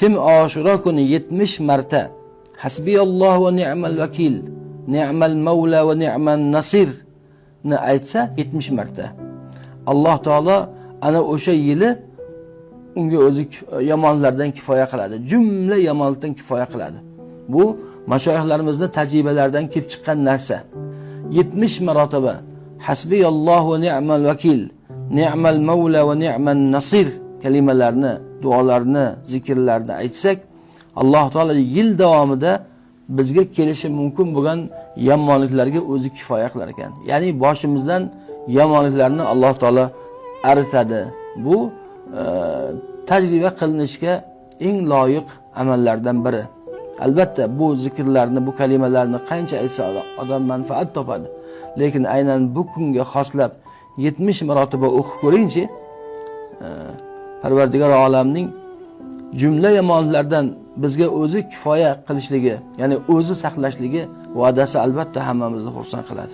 Kim Oshuro kuni 70 marta hasbiyallohu va ni'mal vakil, ni'mal mavla va ni'man nasir ni aytsa 70 marta, Alloh taolo ana o'sha yili unga o'zi yomonlardan kifoya qiladi. Jumla yomonlikdan kifoya qiladi. Bu mashoyixlarimizni tajribalaridan kelib chiqqan narsa. 70 marotaba hasbiyallohu va ni'mal vakil, ni'mal mavla va ni'man nasir kalimalarini, duolarni, zikrlarni aytsak, Alloh taolo yil davomida bizga kelishi mumkin bo'lgan yomonliklarga o'zi kifoya qilar ekan. Ya'ni boshimizdan yomonliklarni Alloh taolo aritadi. Bu tajriba qilinishga eng loyiq amallardan biri. Albatta bu zikrlarni, bu kalimalarni qancha aytsa odam manfaat topadi. Lekin aynan bu kunga xoslab 70 marotaba o'qib ko'ringchi, Parvardigor olamning jumla yomonliklardan bizga o'zi kifoya qilishligi, ya'ni o'zi saqlashligi va'dasi albatta hammamizni xursand qiladi.